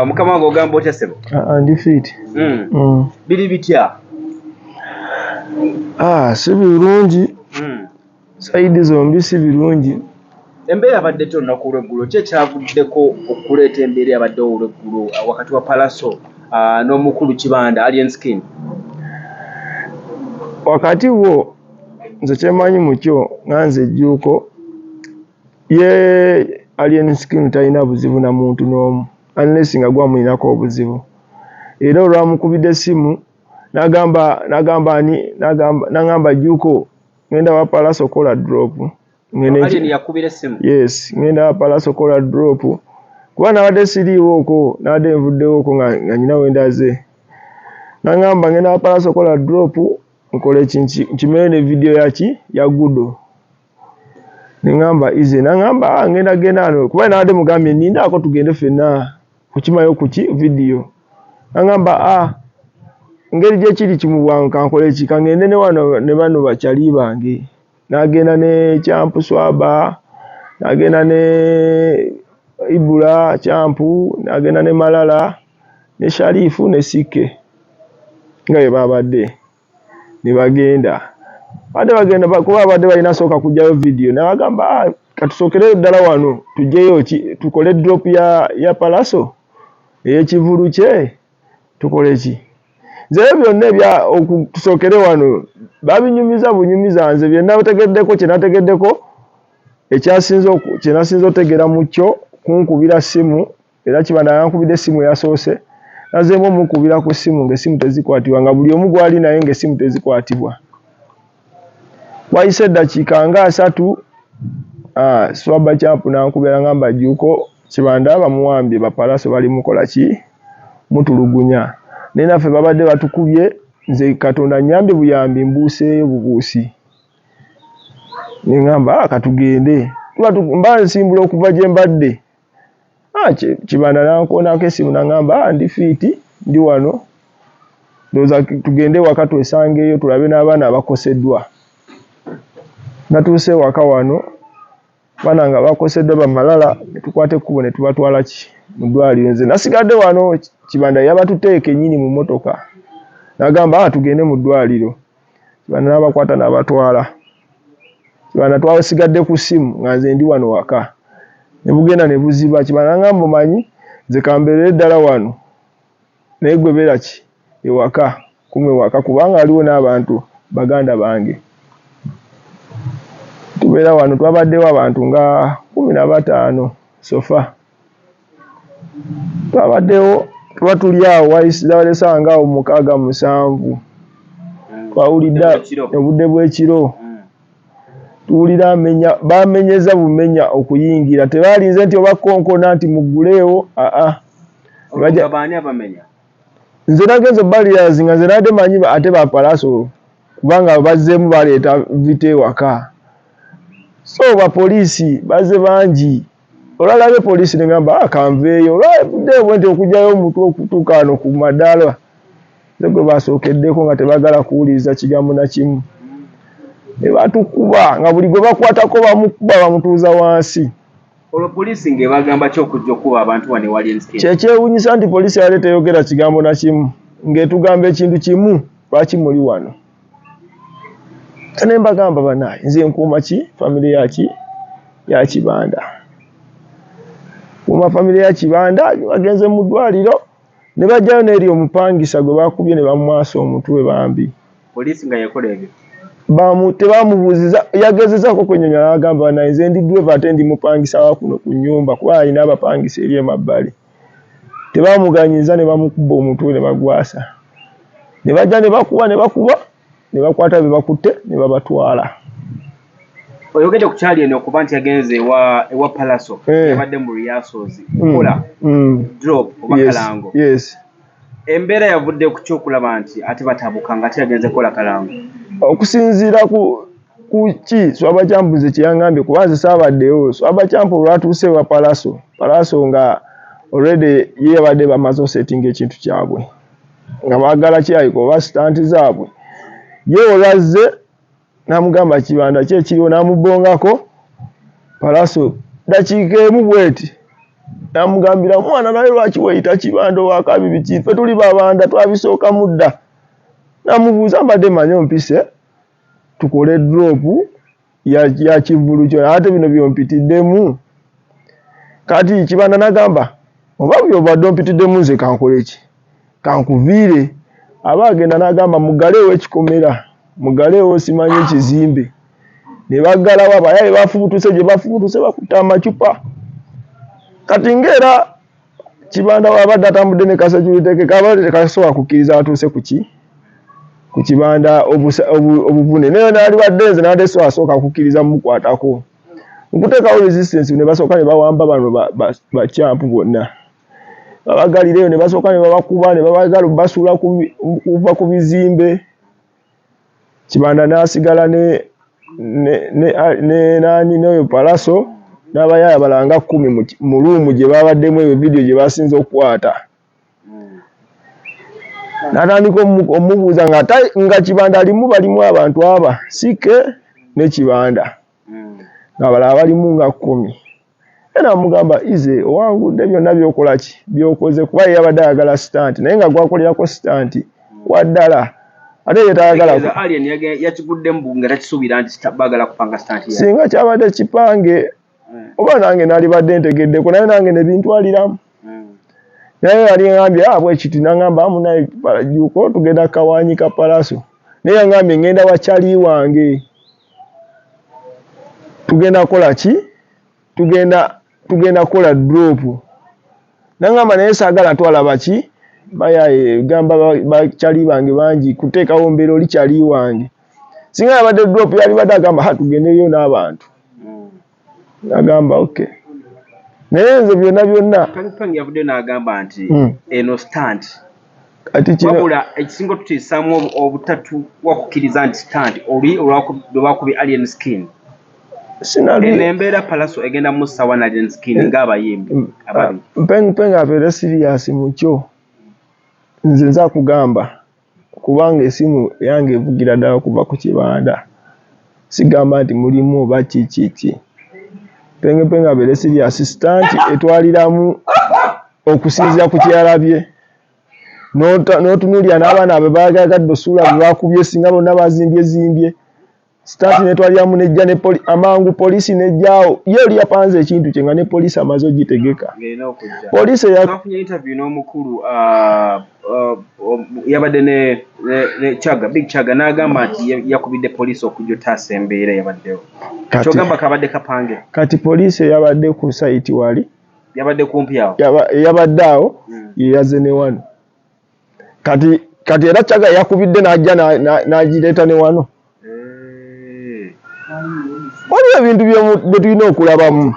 Mukama wange, ogamba otya, ssebo? Ah, ah, ndi fit. Biri bitya? Ah, si birungi. Side zombi si birungi. Embeera yabadde ty olunaku olweggulo? Ki ekyavuddeko okuleeta embeera yabaddewo olweggulo wakati wa Palaso n'omukulu Kibanda Alien Skin? Wakati wo nze kyemanyi mukyo nga nze Jjuuko, ye Alien Skin talina buzibu na muntu n'omu unless nga gwamulinako obuzibu. Era olwamukubidde essimu n'agamba ani, n'agamba, "Jjuuko, ngenda wa Palaso kola drop." Alien yakubira essimu? Yes, ngenda wa Palaso kola drop, kuba nabadde siriiwooko, nabadde nvuddewooko nga nyina wendaze. N'agamba, "Ngenda wa Palaso kola drop, nkole ki, nkimeyo ne video yaki ya Gudo." Neŋŋamba easy. N'aŋŋamba, "Ah, ngenda genda wano," kuba nabadde mugambye nindaako tugende ffenna kukimayo kuki video. N'aŋŋamba, "Ah, engeri gyekiri kimu bwangu, kankole ki, kangende ne wano ne bano bakyali bange." N'agenda ne Champu Swaba, n'agenda ne Ibula Champu, n'agenda ne Malala ne Sharifu ne Sikke, nga bwe babadde ne bagenda. Badde bagenda kuba babadde balina sooka kuggyayo video. N'abagamba, "Ah, katusookereyo ddala wano tuggyeyo ki, tukole drop ya Palaso ey'ekivvulu kye, tukole ki." Nze ebyo byonna ebya tusookere wano babinyumiza bunyumiza. Nze bye nategeddeko, kye nategeddeko ekyasinze, kye nasinze otegeera mu kyo, kunkubira ssimu. Era Kibanda yankubidde essimu eyasoose, nazzeemu omukubira ku ssimu ng'essimu tezikwatibwa, nga buli omu gw'ali naye ng'essimu tezikwatibwa. Wayise eddakiika nga 30, Swaba Champ n'ankubira, n'angamba, "Jjuuko, Kibanda bamuwambye, Bapalaso bali mukola ki, mutulugunya." Naye naffe babadde batukubye. Nze Katonda nnyambye buyambi, mbuuseeyo bubuusi. Ne ŋŋamba, "Ah, katugende." Mba nsimbula okuva gye mbadde, ah, Kibanda nankoonako essimu, n'aŋŋamba, "Ah, ndi fit, ndi wano, ndowooza tugende ewaka twesangeyo tulabe n'abaana abakoseddwa." Natuuse ewaka wano, abaana nga bakoseddwa bamalala, ne tukwata ekkubo ne tubatwala ki mu ddwaliro. Nze nasigadde wano. Kibanda yabatutte kennyini mu mmotoka, n'agamba, "Ah, tugende mu ddwaliro." Kibanda n'abakwata n'abatwala. Kibanda twasigadde ku ssimu nga nze ndi wano waka, ne bugenda ne buziba. Kibanda n'aŋŋamba, "Omanyi, nze kambeerere ddala wano, naye gwe beera ki ewaka, kuma ewaka, kubanga waliwo n'abantu baganda bange." Tubeera wano, twabaddewo abantu nga 15 so far. Twabaddewo tuba tuli awo, zabadde ssaawa nga awo 6, 7. Twawulidde obudde bw'ekiro, tuwulira amenya, bamenyeza bumenya okuyingira. Tebalinze nti oba konkona nti mugguleewo, aa. Baani abamenya? Nze nagenze obalirazi nga nze nabadde manyi ate Bapalaso, kubanga bazzeemu baleeta vita ewaka. So bapoliisi bazze bangi. Olwalabye poliisi ne ŋŋamba, "Ah, kanveeyo." Olwavuddeyo bwe nti okuggyayo omutwe okutuuka wano ku madaala, nze gwe basookeddeko, nga tebaagala kuwuliriza kigambo na kimu. Ne batukuba, nga buli gwe bakwatako bamukuba, bamutuuza wansi. Olwo poliisi ng'ebagamba ki okujja okuba abantu wano ewali ensike? Kyekyewuunyisa nti poliisi yali teyogera kigambo na kimu, ng'etugamba ekintu kimu, "Lwaki muli wano?" Ne mbagamba, "Bannaaye, nze nkuuma ki famire yaki ya Kibanda, kuuma famire ya Kibanda." Bagenze mu ddwaliro ne bajjayo n'eri omupangisa gwe bakubye ne bamwasa omutwe bambi. Poliisi nga yekola ebyo? Tebamubuuziza. Yagezezaako okwennyonnyola, n'agamba, "Naye nze ndi driver, ate ndi mupangisa wa kuno ku nnyumba," kuba alina abapangisa eri emabbali. Tebamuganyiza, ne bamukuba omutwe ne bagwasa, ne bajja ne bakuba ne bakuba ne bakwata be bakutte ne babatwala. Oyogedde ku kyali eno okuba nti yagenze ewa Palaso. Yabadde mu rehearsals kukola drop oba kalango. Yes. Embeera yavudde ku kyokulaba nti ate batabuka nga ate yagenze kukola kalango? Okusinziira ku ki Swaba Champ nze kye yaŋŋambye, kuba nze saabaddewo. Swaba Champ olwatuuse ewa Palaso, Palaso nga already ye yabadde bamaze osetinga ekintu kyabwe, nga baagala kirabika oba stunt zaabwe. Ye olwazze n'amugamba, "Kibanda ki ekiriwo?" N'amubongako Palaso dakiika emu bweti. Namugambira, mwana, naye lwaki weeyita Kibanda owakabi? Biki? Ffe tuli Babanda, twabisookamu dda. Namubuuza, mbadde manyi ompise tukole drop ya kivvulu kyo, ate bino byompitiddemu kati. Kibanda nagamba, oba byobadde ompitiddemu, nze kankole ki? Kankuviire. Aba agenda n'agamba, muggaleewo ekikomera, muggaleewo simanyi ekizimbe. Ne baggalawo. Abayaye bafubutuse gye bafubutuse, bakutte amacupa. Kati ng'era Kibanda wabadde atambudde ne kasecurity ke, kabadde tekasobola kukkiriza atuuse kuki ku Kibanda obuvune. Naye nalibadde nze nabadde soasooka kukkiriza mumukwatako nkuteekawo resistance. Ne basooka ne bawamba bano bakyampu bonna, babagalireyo, ne basooka ne babakuba, ne babagala basuula kuva ku bizimbe. Kibanda n'asigala ne nani, n'oyo Palaso n'abayaaya balanga 10 mu room gye babaddemu. Eyo vidiyo gye basinze okukwata. N'atandika omubuuza nga Kibanda alimu, balimu abantu aba sike ne Kibanda, ng'abalala balimu nga 10. Era namugamba, ize owangudde byonna byokola ki byokoze, kuba ye yabadde ayagala stunt, naye nga gwakolerako stunt waddala, ate ye tayagala. Tegeeza Alien yakiguddemu nga takisuubira nti baagala kupanga stunt. Singa kyabadde kipange, oba nange nalibadde ntegeddeko, naye nange ne bintwaliramu. Naye yali ngambye, ah, bwe kiti. Nangamba, munaye Jjuuko, tugenda kawanyi ka Palaso. Naye yangambye, ngenda wakyali wange, tugenda kukola ki, tugenda kukola drop. Nangamba, naye saagala twala baki bayaye, gamba bakyali bange bangi kuteekawo mbeera oli kyali wange. Singa yabadde drop, yalibadde agamba, ha, tugendeyo n'abantu. Nagamba, okay, naye nze byonna byonna. Peng yavuddeyo n'agamba nti eno stunt. Kati kino Wabula ekisinga otutiisaamu obutatu wakukkiriza nti stunt oli lwe bakubye Alien Skin. Sinali Eno embeera Palaso egenda musawa na Alien Skin ng'abayimbi ababiri. Mpeng Peng abeere serious mukyo. Nze nza kugamba, kubanga esimu yange evugira ddala kuva ku Kibanda, sigamba nti mulimu oba kiki. Peng Peng abeere serious. Stunt etwaliramu okusinziira ku kyeyalabye, n'otunuulira n'abaana be bagagadde osuula bwe bakubye, singa bonna bazimbye zimbye. Stunt netwaliramu nejja ne amangu poliisi nejjaawo. Ye oli yapanze ekintu kye nga ne poliisi amaze ogitegeka. Ng'erina okujja. Poliisi eya Twafunye interview n'omukulu, yabadde ne Chaga, Big Chaga, n'agamba nti yakubidde poliisi okujja otaasa embeera eyabaddewo. Kati, Kyogamba kabadde kapange? Kati poliisi eyabadde ku site wali Yabadde kumpi awo. Eyabadde awo yeyaze ne wano. Kati era Chaga yakubidde n'ajja n'agireeta ne wano. Waliwo ebintu bye tulina okulabamu.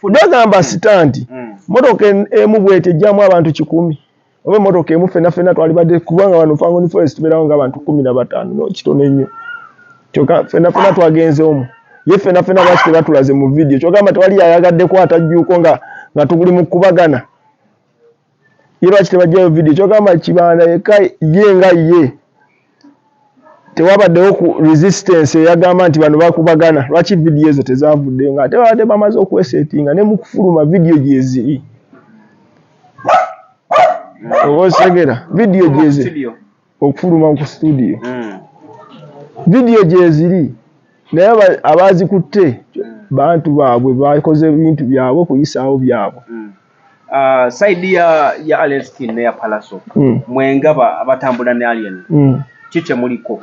Bagamba stunt, motoka emu bweti ejjamu abantu 100, oba emotoka emu fenna fenna twalibadde, kubanga wano Fangone Forest tubeerawo ng'abantu 15, no kitono ennyo, kyokka fenna fenna twagenze omwo. Ye fenna fenna lwaki tebatulaze mu vidiyo? Kyogamba tewali yayagadde kwata Jjuuko nga tuguli mu kubagana. Ye lwaki tebajjayo vidiyo? Kyogamba Kibanda yekka ye nga ye tewabaddewo ku resistance eyagamba nti bano bakubagana. Lwaki vidiyo ezo tezavuddeyo nga ate babadde bamaze okwesetinga ne mu kufuluma? Vidiyo gyeziri, oba osegera vidiyo gyeziri. Studio. Okufuluma ku studio. Vidiyo gyeziri, naye abazikutte bantu baabwe, bakoze ebintu byabwe kuyisaawo byabwe. Side ya Alien Skin neya Palaso, mwenga abatambula ne Alien, ki kye muliko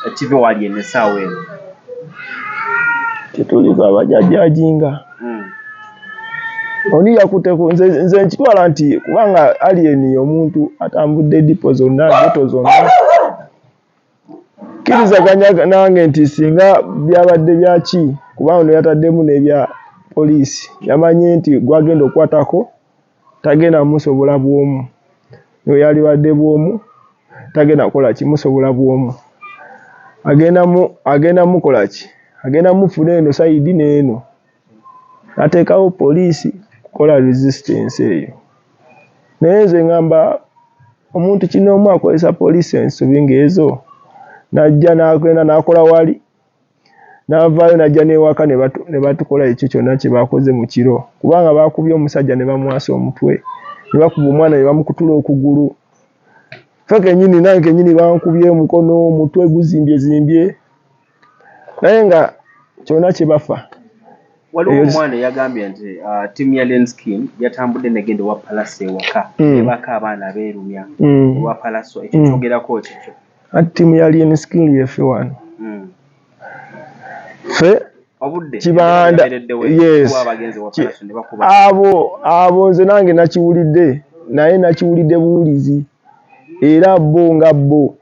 ekiva wa Alien essaawa eno? Tetuliko abajajajinga. Oni yakutteko? Nze nkitwala nti kubanga Alien omuntu atambudde dipo zonna, ghetto zonna, kkirizaganya nange nti singa byabadde byaki, kubanga ono yataddemu n'ebya poliisi, yamanye nti gwagenda okukwatako tagenda musobola bw'omu, naye yalibadde bw'omu tagenda kukola ki, musobola bw'omu, agenda mukola ki, agenda mufuna eno side n'eno, n'ateekawo poliisi kukola resistance eyo. Naye nze ngamba omuntu kinoomu akozesa poliisi ensobi ng'ezo, n'ajja n'agenda n'akola wali. N'avaayo n'ajja n'ewaka ne batukola ekyo kyonna kye bakoze mu kiro, kubanga baakubye omusajja ne bamwasa omutwe, ne bakuba omwana ne bamukutula okugulu. Ffe kennyini, nange kennyini bankubye omukono, omutwe guzimbyezimbye, naye nga kyonna kye bafa. Waliwo omwana eyagambye nti ttiimu ya Alien Skin yatambudde negenda ewa Pallaso ewaka, nebaka abaana beerumya ewa Pallaso. Ekyo kyogerako kikyo? Anti ttiimu ya Alien Skin yeffe wano. Ffe Kibanda, yes, abo nze nange nakiwulidde, naye nakiwulidde buwulizi, era bo nga bo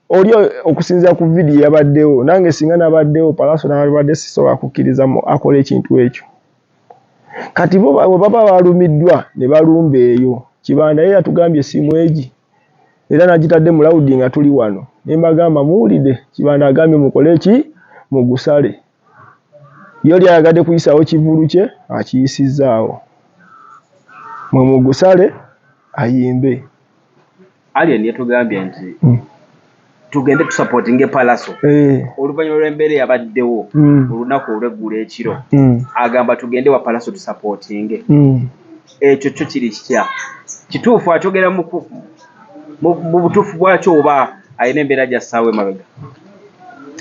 oli okusinziira ku vidiyo yabaddewo, nange singa nabaddewo Pallaso nabadde sisobola kukkiriza akole ekintu ekyo. Kati bo bwe baba balumiddwa ne balumba eyo, Kibanda ye yatugambye essimu egi era nagitadde mu loud nga tuli wano, ne mbagamba muwulidde Kibanda agambye mukole ki, mugusale. Ye oli ayagadde kuyisaawo kivvulu kye akiyisizzaawo, mwe mugusale ayimbe. Alien yatugambye nti tugende tusupportinge Pallaso oluvannyuma lw'embeera eyabaddewo olunaku olw'eggulo ekiro, agamba tugende wa Pallaso tusupportinge. Ekyo kyo kiri kitya? Kituufu akyogera mu butuufu bwakyo oba alina embeera gy'assaawo emabega?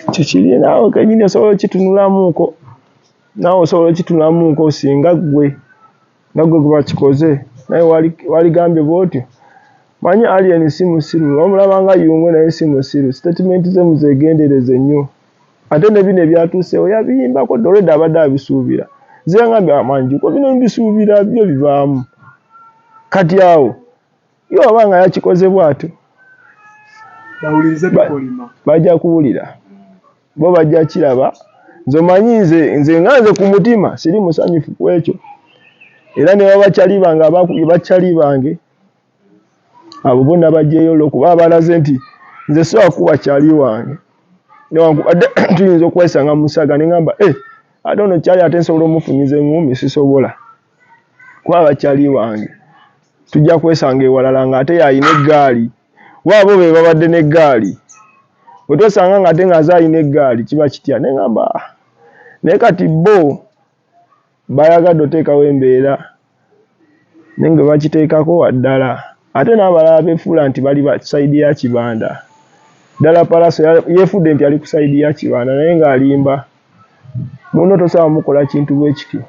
Ekyo kiri naawe kennyini osobola okitunulamuuko, naawe osobola okitunulamuuko singa ggwe nga ggwe gwe bakikoze, naye waligambye bw'otyo. Manyi Alien si musiru, bamulaba nga Yungwe naye si musiru. Statement ze muzeegendereze nnyo. Ate ne bino ebyatuuseewo yabiyimbako dda, already abadde abisuubira. Nze yangambye amanjuko bino mbisuubira byo bibaamu. Kati awo ye oba nga yakikoze bw'atyo, bajja kuwulira, bo bajja kiraba. Nze omanyi nze nga nze ku mutima siri musanyufu ku ekyo, era ne baba bakyali bange abakubye bakyali bange abo bonna bajjeeyo olw'okuba abalaze nti nze sobola kukuba kyali wange, newankubadde tuyinza okwesanga mu saga ne ŋŋamba ate ono kyali ate nsobola omufunyiza eŋŋumi, sisobola kuba bakyali wange. Tujja kwesanga ewalala ng'ate y'alina eggaali, oba bo be babadde n'eggaali. Bwe twesanga ng'ate ng'aze alina eggaali kiba kitya? Ne ŋŋamba naye kati bo bayagadde oteekawo embeera naye nga bakiteekako waddala. Ate n'abalala beefuula nti bali ba sayidi ya Kibanda. Ddala Pallaso yeefudde nti ali ku sayidi ya Kibanda naye ng'alimba. Munno tosobola mukola kintu bwe kityo.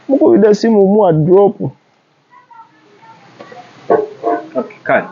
Mukubidde essimu muwa drop. Kale.